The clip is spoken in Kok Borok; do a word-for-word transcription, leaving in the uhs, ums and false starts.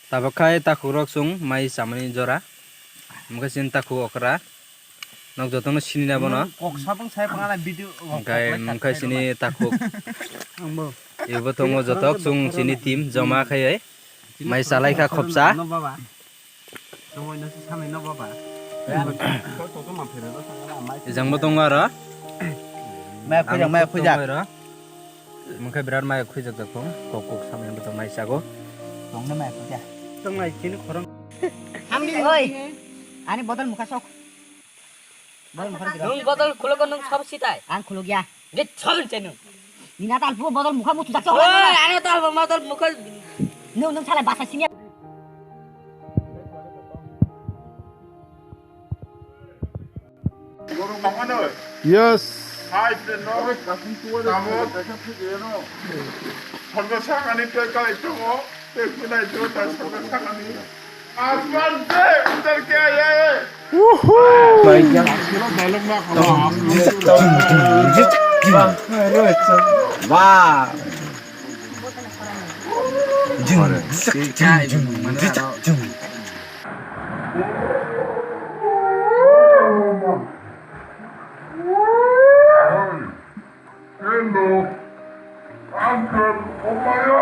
Tabuk khai takhukrok chwng mai chamani jora. Omo khe chini takhuk okra. Nok jotono sini na bono. Kok sabung sai pangana video. Hwnkhe, hwnkhe chini takhuk. Ibo tongo jotok chwng chini team joma khai. Mai chalai kha khopsa. Ejang bo tongo aro. Maya khujak, maya khujak. Mungkhe birat maya khujak jak thung. Kok kok samani bo tong mai sago. Tongno maya khujak. Tong mai chini khorang. Hamdi oi. Ani bodol mukha sok. Bodol mukha sok. Nung bodol khulok nung sab sitai. Ang khulok ya. Ge sabun chenu. Nina tal pu bodol mukha mutu jak sok. Oi, ani tal bodol mukha. Nung nung sala basa sini. Yes. Hai, tamo. Sorgo sakani tei kalai tongo, tei kunai tongo, tei sorgo sakani. Asman se utar ke aaye hai. Woohoo. Wow. Hello. Uncle, Omaya.